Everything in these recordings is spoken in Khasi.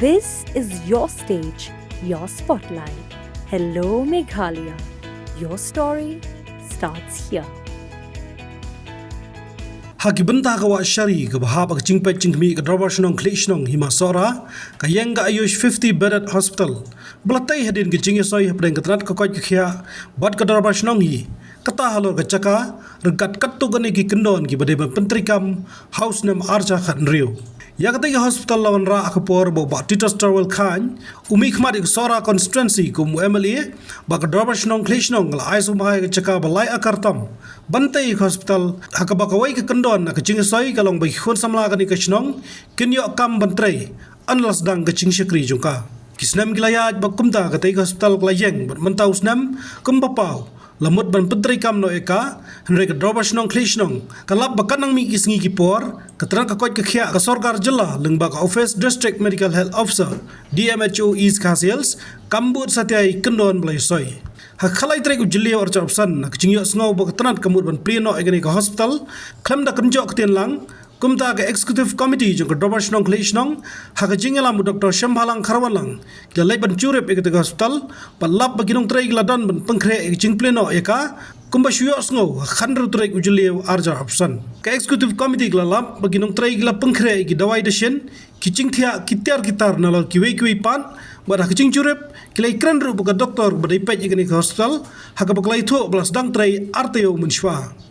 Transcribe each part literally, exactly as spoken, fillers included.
This is your stage, your spotlight. Hello, Meghalaya. Your story starts here. Ha ki bynta ka wah shari kaba hap ha ka jingpeit jingkhmih ka Dorbar Shnong Khlieh Shnong Hima Sohra, ka ïeng ka Ayush fifty bedded hospital ba la tei hadien ka jingïasoi hapdeng ka tnat ka koit ka khiah bad ka Dorbar Shnong hi, kata halor ka jaka ryngkat katto katne ki kyndon kiba dei ban pyntreikam ha u snem ar hajar khathynriew. Ïa katei ka hospital la wanrah ha ka por ba u Bah Titus Tarwel Chyne, u mihkhmat ïa ka Sohra constituency kum u M L A, ba ka Dorbar Shnong Khlieh Shnong ka la ai sngewbha ïa ka jaka ba lai akar tam ban tei ïa ka hospital, ha kaba kawei ka kyndon na ka jingïasoi ka long ba ki khun samla kane ka shnong kin ïoh kam ban trei ynda la sdang ka jingshakri jong ka. Ki snem ki la ïaid bad kumta katei ka hospital ka la ïeng bad mynta u snem kumba paw la mut ban pyntreikam noh ïa ka, hynrei ka Dorbar Shnong Khlieh Shnong ka lap ba katba nang mih ki sngi ki por, ka tnat ka koit ka khiah ka sorkar jylla lyngba ka Office District Medical Health Officer, D M H O East Khasi Hills, kam bud satia ïa ki kyndon ba la ïasoi. Ha ka khatlai tarik u Jylliew arhajar arphew san, ha ka jingïohsngew ba ka tnat ka mut ban plie noh ïa kane ka hospital khlem da kynjoh ktien lang, kumta ka Executive Committee jong ka Dorbar Shnong Khlieh Shnong, ha ka jingïalam u Doctor Shembhalang Kharwanlang, ki la leit ban jurip ïa katei ka hospital bad lap ba ki nongtrei ki la don ban pynkhreh ïa ka jingplie noh ïa ka kumba shu ïohsngew ha ka khathynriew tarik u Jylliew arhajar arphew san. Ka Executive Committee ki la lap ba ki nongtrei ki la pynkhreh ïa ki dawai dashin, ki jingthiah, ki tiar ki tar nalor kiwei kiwei pat, bad ha ka jingjurip ki la ïakren ruh bad ka doktor ba dei peit ïa kane ka hospital, ha kaba ka la ïathuh ba la sdang trei ar taïew mynshwa.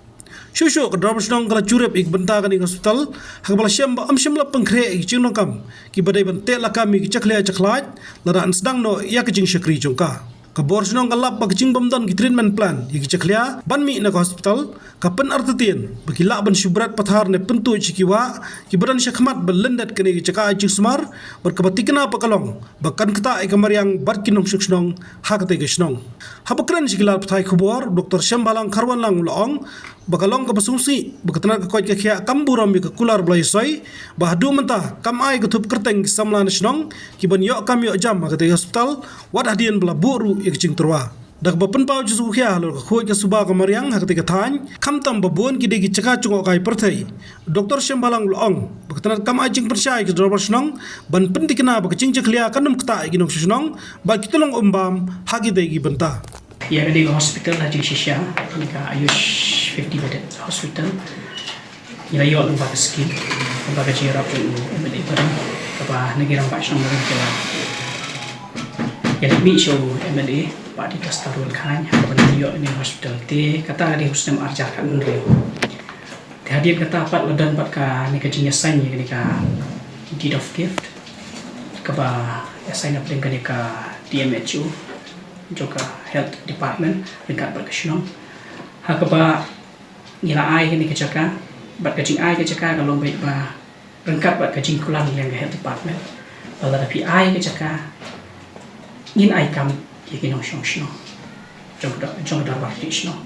Shuh shuh ka Dorbar Shnong ka la jurip ïa ka bynta kane ka hospital, ha kaba la shem ba ym shym la pynkhreh ïa ki jingdonkam kiba dei ban teh lakam ïa ki jakhlia jakhlait lada yn sdang noh ïa ka jingshakri jong ka. Ka bor shnong ka lap ba ka jingbym don ki treatment plan ïa ki jakhlia ban mih na ka hospital ka pynartatien ba ki lah ban shu bret pathar ne pyntuid sha ki wah kiba don shakhmat ba lyndet kane ka jaka ai jingsumar, bad kaba thikna pat ka long ba kan ktah ïa ka mariang bad ki nongshong shnong ha katei ka shnong. Haba kren sha ki lad pathai khubor, u Doctor Shembhalang Kharwanlang u la ong ba ka long kaba sngewsih ba ka tnat ka koit ka khiah kam burom ïa ka kular ba la ïasoi, ba haduh mynta kam ai ka thup kyrteng ki samla na shnong kiban ïoh kam ïoh jam ha katei ka hospital, wat hadien ba la buh ruh ïa ka jingtyrwa. Da kaba pynpaw jingsngewkhia halor ka khuid ka suba ka mariang ha katei ka thaiñ, khamtam ba bun ki dei ki jaka jngohkai pyrthei, u Doctor Shembhalang u la ong ba ka tnat kam ai jingpynshai ïa ka Dorbar Shnong ban pynthikna ba ka jingjakhlia kan ym ktah ïa ki nongshong shnong bad ki tyllong um bam ha kitei ki bynta. Ïa kane ka hospital ha jingshisha, kane ka Ayush fifty bedded hospital, ngi la ïoh lyngba ka skim, lyngba ka jingïarap jong u M L A barim, kaba na ki rangbah shnong barim ki la ïaleit mih sha u M L A Bah Titus Tarwel Chyne, ha kaba ngi ïoh ïa kane ka hospital. Te kata ka dei ha u snem ar hajar khathynriew. Te hadien kata pat la don pat kane ka jingïasaiñ ïa kane ka deed of gift, kaba ïasaiñ hapdeng kane ka D M H O jong ka Health Department ryngkat bad ka shnong, ha kaba ngi la ai kane ka jaka. Bad ka jingai ka jaka ka long beit ba ryngkat bad ka jingkular na liang ka Health Department ba lada phi ai ka jaka, ngin ai kam ïa ki nongshong shnong jong ka, jong ka Dorbar Khlieh Shnong.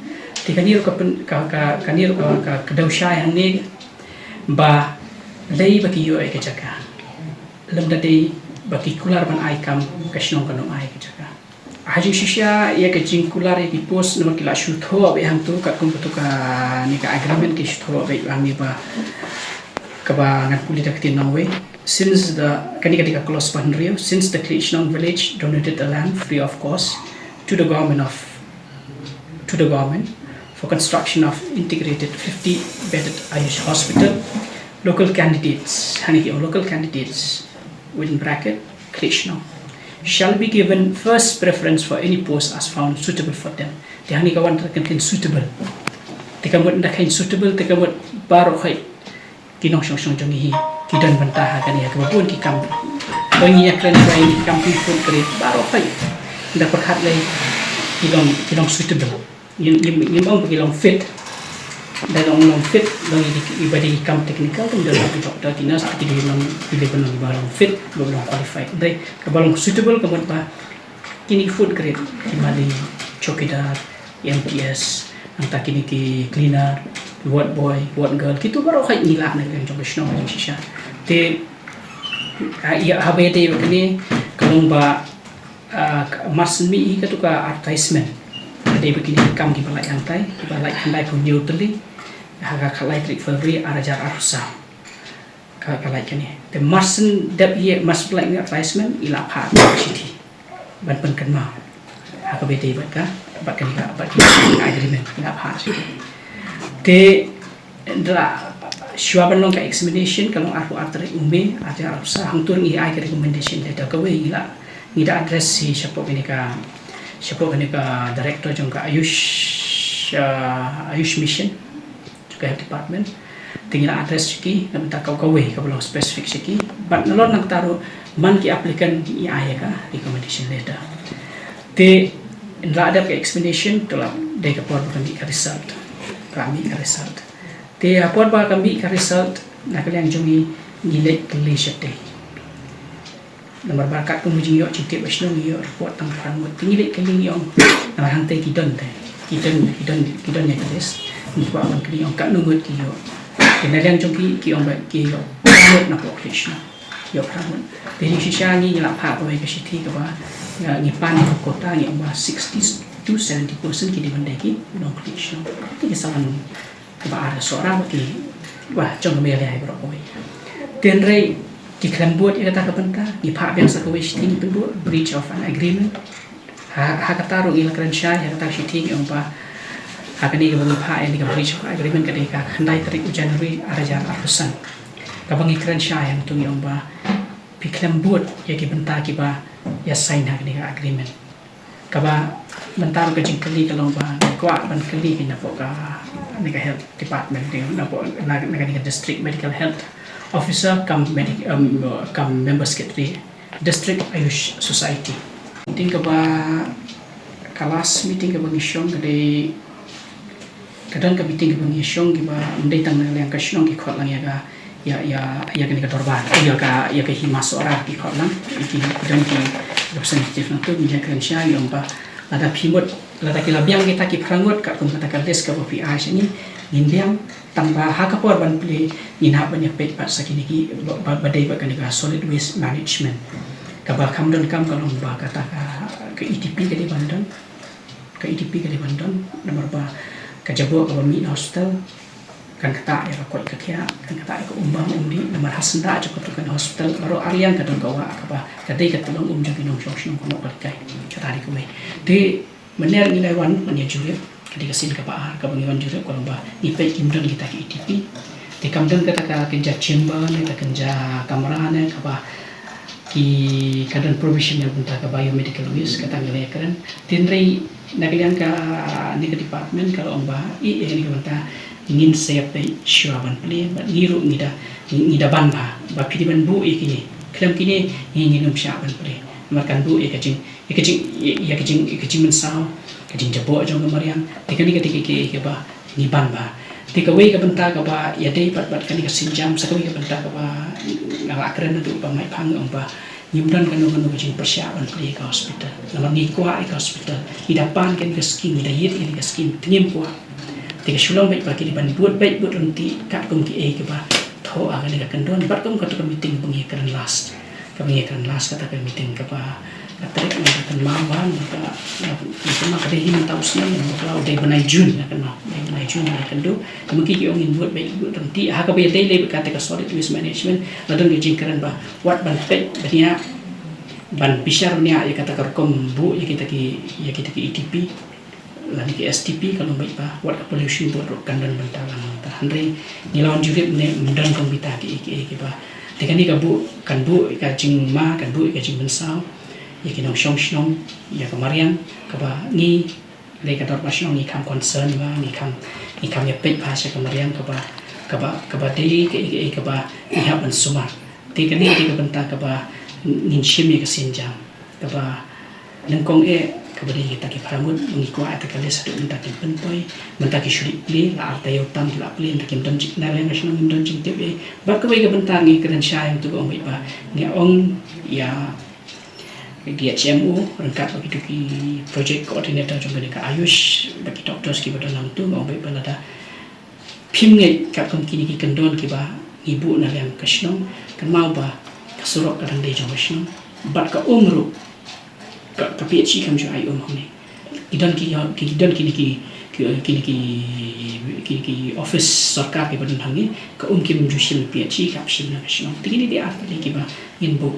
Te kane ruh ka pyn-, ka, ka, kane ruh ka, ka, ka dei shai hangne ba lei ba ki ïoh ïa ka jaka, lymda dei ba ki kular ban ai kam, ka shnong kan ym ai ka jaka. Ha jingshisha ïa ka jingkular ïa ki post, namar ki la shu thoh beit hangto, katkum katu kane ka agreement ki shu thoh beit hangne ba, kaba ngan pule da ka ktien nongwei. Since the, kane ka dei ka clause ba hynriew, since the Khlieh Shnong village donated the land free of cost to the government of, to the government for construction of integrated fifty bedded Ayush hospital, local candidates, hangne ki ong local candidates, within bracket, Khlieh Shnong, shall be given first preference for any post as found suitable for them. Te hangne ka wan ka ktien suitable. Te ka mut ynda ka ktien suitable, te ka mut baroh khoit ki nongshong shnong jong ngi hi ki don bynta ha kane, ha kaba bun ki kam. Ba ngi ïakren ba ki kam ki food grade baroh khoit, ynda pyrkhat lei ki long, ki long suitable. Ngim, ngim, ngim ong ba ki long fit. Ynda long, long fit, long ïa ki, ïa ki ba dei ki kam technical, te ynda long ki doctor, ki nurse, ki dei long, ki dei ban long, ba long fit, ba long qualified. Hynrei kaba long suitable ka mut ba kine ki food grade, ki mali, chowkidar, M T S, nangta kine ki cleaner, ward boy, ward girl, kito baroh khoit ngi lah na ka liang jong ka shnong ha jingshisha. Te, ah, ïa, haba ïadei bad kane, ka long ba, ah, ka, mar syn mih hi katu ka advertisement, ka dei bad kine ki kam kiba lait hangtai, kiba lait khyndai phew hynñiew tylli, ha ka khatlai tarik February ar hajar arphew saw. Ka, ka lait kane. Te marshen dep ïa marshen pynlait ïa advertisement, i la phah ka shithi ban pynkynmaw ha kaba ïadei bad ka, bad kane ka, bad kane ka agreement, i la phah shithi. Te da shuwa ban long ka examination, ka long arphew ar tarik u May, arhajar arphew saw, hangto ngi ai ka recommendation letter. Kawei, i la, ngi da address hi shapoh kane ka, shapoh kane ka director jong ka Ayush, uh, Ayush Mission jong ka Health Department. Te ngi la address sha ki na bynta ka, kawei kaba long specific sha ki. Bad nalor na kata ruh, man ki applicant, ngi ai ïa ka recommendation letter. Te ynda la dep ka examination, te la dei ka por ba ka mih ka result. Ka mih ka result. Te ha por ba ka mih ka result, na ka liang jong ngi, ngi leit kylli shatei. Namar ba katkum u jingïoh jingtip ba shnong, ngi ïoh report tang phra ngut. Te ngi leit kylli, ngi ong, namar hangtei ki don te, ki don, ki don, ki don ïa ka list. Ngi kwah ban kylli, ong katno ngut ki ïoh. Te na liang jong ki, ki ong ba ki ïoh phra ngut napoh Khlieh Shnong. Ïoh phra ngut. Te jingshisha ngi, ngi la phah kawei ka shithi kaba, ngi pan ka quota, ngi ong ba sixty to seventy percent ki dei ban dei ki nongkhlieh shnong. Te ki sa wan kaba ar ka Sohra ba ki, ba jong ka Meghalaya baroh kawei. Te hynrei ki khlem bud ïa kata ka bynta, ngi phah biang sa kawei shithi, ngi pynbud, breach of an agreement. Ha, ha kata ruh ngi la kren shai ha kata ka shithi, ngi ong ba ha kane kaba ngi phah ïa kane ka breach of agreement ka dei ka khyndai tarik u January arhajar arphew san. Kaba ngi kren shai hangto, ngi ong ba phi khlem bud ïa ki bynta kiba ïa sign ha kane ka agreement. Kaba mynta ruh ka jingkylli ka long ba ngi kwah ban kylli ki napoh kane ka health department, napoh na, na kane ka district medical health officer cum medic-, um, cum member secretary, District Ayush Society. Meeting kaba, ka last meeting kaba ngi shong ka dei, ka don ka meeting kaba ngi shong kiba ym dei tang na liang ka shnong, ki khot lang ïa ka, ïa, ïa, ïa kane ka dorbar, ïa ka, ïa ka Hima Sohra ki khot lang, ki, ki don ki representative na tu, ngi ïa kren shai, ngi ong ba lada phi mut, lada ki la biang kita ki phra ngut katkum kata ka list kaba phi ai sha ngi, ngin biang. Tang ba ha ka por ban plie ngin hap ban ïa peit pat sa kine ki ba, ba, ba dei bad kane ka solid waste management. Kaba kam don kam ka long ba kata ka, ka E T P ka dei ban don. Ka E T P ka dei ban don. Namar ba ka jaboh kaba mih na hospital kan ktah ïa ka koit ka khiah, kan ktah ïa ka um bam um dih. Namar ha syndah jong kata ka hospital baroh arliang ka don ka wah kaba ka dei ka tyllong um jong ki nongshong shnong kumno ka dei kai. Kata dei kawei. Te Mynne ngi la wan ban ïa jurip, ka dei ka sien kaba ar kaba ngi wan jurip, ka long ba ngi peit kim don kita ki E T P. Te kam don kata ka kynja chamber ne ka kynja kamra ne kaba ki, ka don provision na bynta ka biomedical waste, kata ngi la ïakren. Te hynrei na ka liang kane ka department ka la ong ba ïa kane ka bynta ngin sa ïa peit shuwa ban plie, bad ngi ruh ngi da, ngi da ban ba, ba phi dei ban buh ïa kine. Khlem kine ngi, ngin ym shah ban plie. Namar kan buh ïa ka jing ïa ka jing, ïa, ïa ka jing, ïa ka jingmynsaw, ka jingjaboh jong ka mariang, te kane ka dei ka, ka, kaba ngi ban ba. Te kawei ka bynta kaba ïadei bad, bad kane ka sienjam, sa kawei ka bynta kaba nga la kren naduh ba mai phang ong ba ngim don kano kano ka jingpyrshah ban plie ïa ka hospital. Namar ngi kwah ïa ka hospital, ngi da pan kane ka skim, ngi da ïit ïa kane ka skim, te ngim kwah. Te ka shu long beit ba ki dei ban bud beit bud ryntih katkum kiei kiba thoh ha kane ka kyndon, bad kum kato ka meeting ba ngi kren last. Kaba ngi kren last kata ka meeting kaba, ka tarik nga kynmaw ba, nga kynmaw ka dei hi mynta u snem, nga kynmaw u dei bnai June, nga kynmaw u dei bnai June nga kynduh. Te ma ki ki ong ngin bud beit bud ryntih ha kaba ïadei lei bad kata ka solid waste management. La don ka jingkren ba wat ban peit bniah, ban bishar bniah ïa kata ka rukom buh ïa kita ki, ïa kita ki E T P lane ki S T P, ka long beit ba wat ka pollution board ruh kan don bynta lang mynta. Hynrei ngi la wan jurip ne ym don kum kita kiei kiei kiba. Te kane ka buh, kan buh ïa ka jingma, kan buh ïa ka jingmynsaw ïa ki nongshong shnong, ïa ka mariang, kaba ngi lei ka dorbar shnong ngi kham concern ba, ngi kham, ngi kham ïa peit ba sha ka mariang kaba, kaba, kaba dei kiei kiei kaba ngi hap ban sumar. Te kane ka dei ka bynta kaba ngin shim ïa ka sienjam. Kaba nyngkong eh, kaba dei kita ki phra ngut, ngi kwah ïa ka list haduh mynta kim pynpoi, mynta ki shu leit plie, la ar taïew tam ki la plie, mynta kim don jing, na liang ka shnong kim don jingtip eh. Bad kawei ka bynta ngi kren shai hangtu, ong beit ba, ngi ong ïa ka D H M O ryngkat bad kitu ki project coordinator jong kane ka Ayush, bad ki doctors kiba don hangtu, ong beit ba lada phim ngeit katkum kine ki kyndon kiba ngi buh na liang ka shnong, kynmaw ba ka surok ka dang dei jong ka shnong, bad ka um ruh, ka, ka P H C kam ju ai um hangne. Ki don ki, ki don kine ki, ki, kine ki, kine ki office sorkar kiba don hangne, ka um kim ju shim na P H E, ka shim na ka shnong. Te kine dei artylli kiba ngin buh.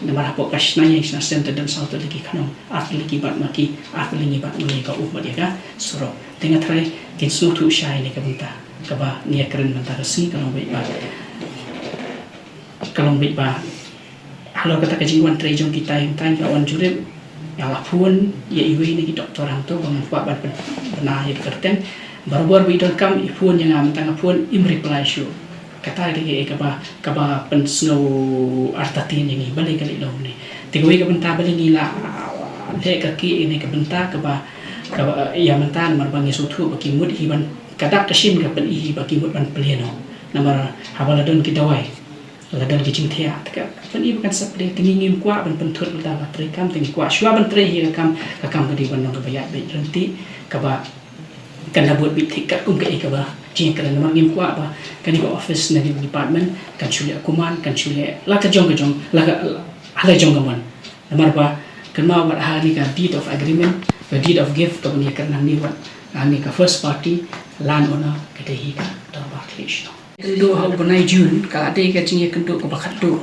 Namar hapoh ka shna ïing shna sem te don saw tylli ki khnong, artylli ki bad ma ki, artylli ngi bad ma ngi, ka um bad ïa ka surok. Te nga tharai kin sngewthuh shai ïa ka bynta kaba ngi ïa kren mynta ka sngi, ka long beit ba, ka long beit ba halor kata ka jingwan trei jong kita, ïa kata nga la wan jurip, nga la phone ïa iwei na ki doktor hangto ba nga kwah ban pyn-, pynbna ïa ka kyrteng. Barabor ba i donkam i phone ïa nga, mynta nga phone im reply shuh. Kata dei kaei kaba, kaba pynsngew artatien ïa ngi, balei ka leh lawei ne. Te kawei ka bynta balei ngi la leh kyrkieh ïa kane ka bynta kaba, kaba ïa mynta namar ba ngi sngewthuh ba ki mut hi ban, ka dak ka shin ka pyni hi ba ki mut ban plie noh. Namar haba la don ki dawai, la don ki jingthiah, te ka pyni ba kan sa plie, te ngi ngim kwah ban pynthut lada la trei kam, te ngi kwah shuwa ban trei hi ka kam, ka kam ka dei ban long kaba ïaid beit ryntih, kaba kan da bud beit thik katkum kaei kaba jingkren, namar ngim kwah ba kane ka office na kane ka department kan shu leh kuman, kan shu leh la ka jong ka jong, la ka, la ka jong ka mon. Namar ba kynmaw bad ha kane ka deed of agreement, ka deed of gift kaba ngi kren hangne bad, hangne ka first party land owner ka dei hi ka Dorbar Khlieh Shnong. Kynduh ha u bnai June ka la dei ka jingïakynduh kaba khatduh.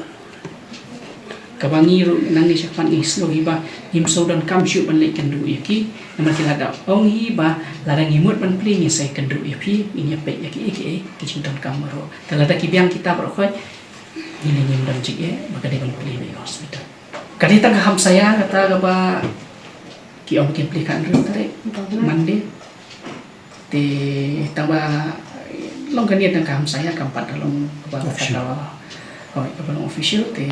Kaba ngi ruh nangne shakhmat ngi sngew hi ba ngim sngewdonkam shuh ban leit kynduh ïa ki. Namar ki la da ong hi ba lada ngi mut ban plie ngin sa ïakynduh ïa phi, ngin ïapeit ïa kiei kiei ki jingdonkam baroh. Te lada ki biang kita baroh khoit, ngi lei ngim don jingeh ba ka dei ban plie beit ka hospital. Ka dei tang ka hamsaïa kata kaba ki ong ba kin plie khathynriew tarik, Monday. Te tang ba long kane tang ka hamsaïa, kam pat da long kaba, official, kata, hooid, kaba long official. Te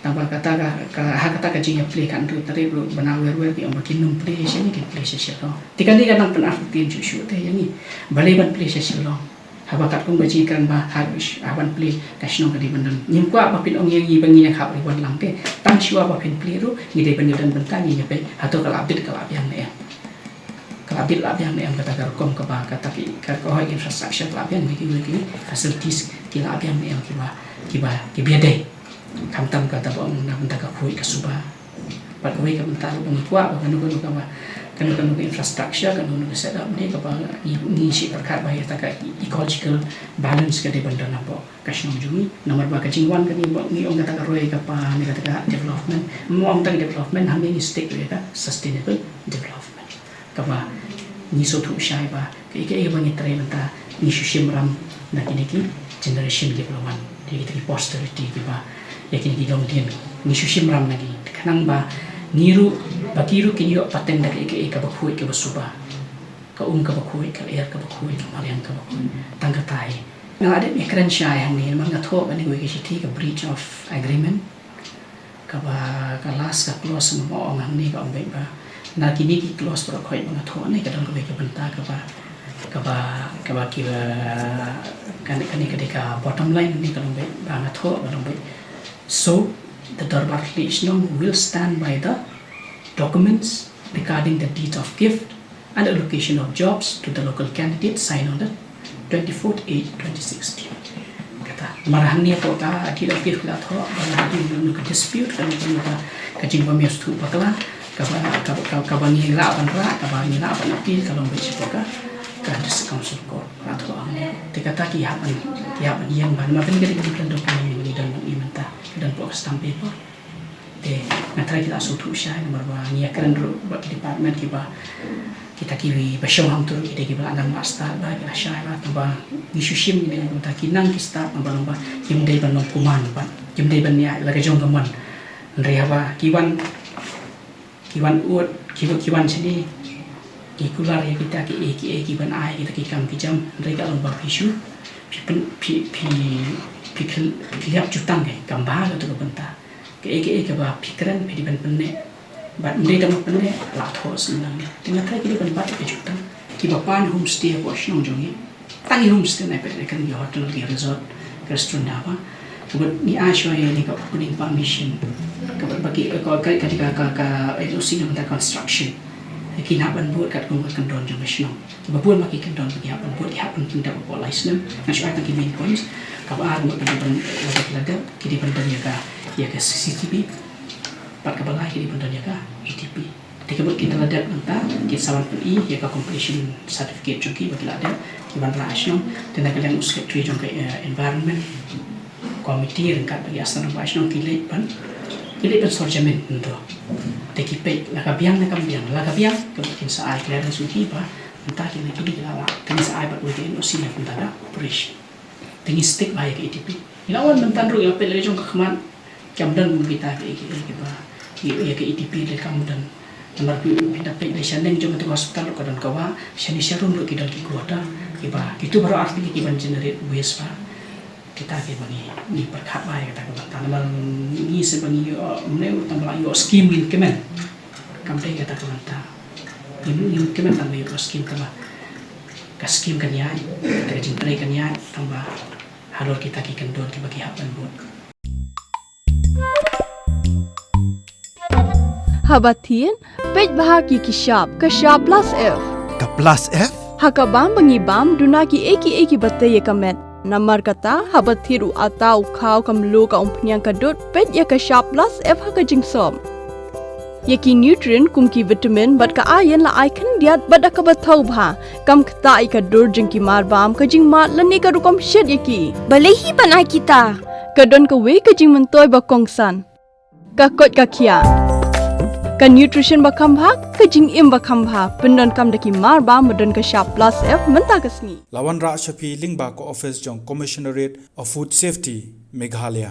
tang ba kata ka, ka, ha kata ka jingïaplie khathynriew tarik ruh bna wer wer ki ong ba kin nym plie sha ngi, kin plie sha Shillong. Te kane ka nang pynartatien shuh shuh te ïa ngi balei ban plie sha Shillong. Haba katkum ka jingkren ba ha, ha ban plie ka shnong ka dei ban don. Ngim kwah ba phin ong ïa ngi ba ngin ïa khap ribbon lang te. Tang shuwa ba phin plie ruh ngi dei ban ïadon bynta, ngin ïa peit hato ka la bit ka la biang ne em. Ka la bit la biang ne em kata ka rukom kaba, kata ki, ka, ka hooid infrastructure ka la biang ne, ki, ki facilities ki la biang ne em kiba, kiba, kiba ïadei. Khamtam kata ba ong na bynta ka khuid ka suba. Bad kawei ka bynta ruh ba ngi kwah ba kano kano kaba, kano kano ka infrastructure, kano kano ka setup ne kaba ngi, ngi shu pyrkhat ba ïa kata ka ecological balance ka dei ban don hapoh ka shnong jong ngi. Namar ba ka jingwan kane ba ngi ong kata ka roi ka pa ne kata ka development. Mo ong tang development, hangne ngi stick ïa ka sustainable development. Kaba ngi sngewthuh shai ba kaei kaei ba ngi trei mynta ngi shu shim ram na kine ki generation kiba la wan, ïa kita ki posterity kiba, ïa kine ki longdien, ngi shu shim ram na ki. Khnang ba ngi ruh, ba ki ruh kin ïoh pateng da kaei kaei kaba khuid kaba suba. Ka um kaba khuid, ka lyer kaba khuid, ka mariang kaba khuid. Tang kata hi. Nga la dep ïakren shai hangne namar nga thoh ba kane kawei ka shithi ka breach of agreement. Kaba ka last ka clause nga ong hangne ka ong beit ba na kine ki clause baroh khoit ba nga thoh ne ka don kawei ka bynta kaba, kaba, kaba kiba, kane, kane ka dei ka bottom line ne ka long beit ba nga thoh ka long beit. So the Dorbar Khlieh Shnong will stand by the documents regarding the deed of gift and allocation of jobs to the local candidate signed on the twenty-fourth eight twenty sixteen. Kata, namar hangne hapoh ka deed of gift la thoh ba la don kano ka dispute, kano kano ka, ka jingbym ïasngewthuh bakla, kaba, kaba, kaba, kaba ngi lah ban rah, kaba ngi lah ban appeal, ka long beit shapoh ka, ka District Council Court, la thoh hangne. Te kata ki hap ban, ki hap ban ïeng ba namar kane ka dei ka legal document ba ngi don, ba ngi mynta ka don hapoh ka stamp paper. Te nga tharai ki la sngewthuh shai namar ba ngi ïakren ruh bad ki department kiba, kita kiba shong hangto ruh ki dei kiba la nang ba stad ba ki la shai ba, tang ba ngi shu shim kine, tang ba ki nang ki stad, tang ba, tang ba kim dei ban long kuman ba kim dei ban ïa la ka jong ka mon. Hynrei haba ki wan, ki wan ud, ki wan, ki wan shane, ki kular ïa kita kiei kiei ki ban ai kita ki kam ki jam, hynrei ka long ba phi shu, phi pyn, phi, phi, phi khel, phi ïap jutang, eh, kam bha kato ka bynta. Kaei kaei kaba phi kren phi dei ban pynneh. Bad ym dei tang ban pynneh, la thoh sngewbha. Te nga tharai ki dei ban bat ka jutang. Kiba pan homestay hapoh shnong jong ngi. Tang ki homestay, nai peit, kane ki hotel, ki resort, ki restaurant, dhaba. Kaba ngi ai shuwa ïa kane ka opening permission. Kaba ba ki, ka, ka, ka, ka, ka N O C na bynta construction. Ki hap ban bud katkum ka kyndon jong ka shnong. Kiba bun ma ki kyndon ba ki hap ban bud, ki hap ban pyndep hapoh lai snem. Nga shu ai tang ki main points. Kaba ar, mut ki dei ban, lada ki la dep, ki dei ban don ïa ka, ïa ka C C T V. Bad kaba lai ki dei ban don ïa ka E T P. Ki bud ki la dep mynta ki sa wan pyni ïa ka completion certificate jong ki ba ki la dep, ki ban rah shnong. Te na ka liang u secretary jong ka, eh, environment committee ryngkat bad ki asnam ba shnong ki leit ban, ki leit ban sor jamin mynta. Te ki peit la ka biang, la ka biang, la ka biang, ka bud kin sa ai clearance jong ki ba mynta ki na ki dei ki la lah, kin sa ai bad wei ka N O C na mynta da operation. Te ngi stick bha ïa ka E T P. Ïa la wan mynta ruh ïa peit la jong ka khmat. Kam don kita ki, ki, ki ba, ki, ïa ka E T P le kam don. Namar phi, phi da peit le shaneng jong ka hospital ruh ka don ka wah, shane sharum ruh ki don ki quarter, ki ba, kitu baroh artylli ki ban generate waste ba. Kita ki ba ngi, ngi pyrkhat ba ïa kata ka bynta. Namar ngi se ba ngi ïoh, mne u tang ba la ïoh scheme ngin kmen. Kam dei kata ka bynta. Ngin, ngin kmen tang ba ïoh scheme tang ba. Ka scheme kan ïaid, kata ka jingtrei kan ïaid, tang ba halor kita ki kyndon ki ba ki hap ban bud. Haba thied, peit bha ki ki shap, ka shap plus F. Ka plus F? Ha ka bam ba ngi bam, duna ki ei ki ei ki ba tei ïa ka met. Namar kata, haba thied u ata, u khaw, ka mluh, ka umphniang, ka dud, peit ïa ka shap plus F ha ka jingsop. Ïa ki nutrient kum ki vitamin bad ka iron la ai khyndiat bad da kaba thaw bha. Kam ktah ïa ka dur jong ki mar bam, ka jingmad lane ka rukom shet ïa ki. Balei hi ban ai kita? Ka don kawei ka jingmyntoi ba kongsan. Ka koit ka khiah. Ka nutrition ba kham bha, ka jingim ba kham bha. Pyndonkam da ki mar bam ba don ka shap plus F mynta ka sngi. La wanrah sha phi lyngba ka office jong Commissionerate of Food Safety, Meghalaya.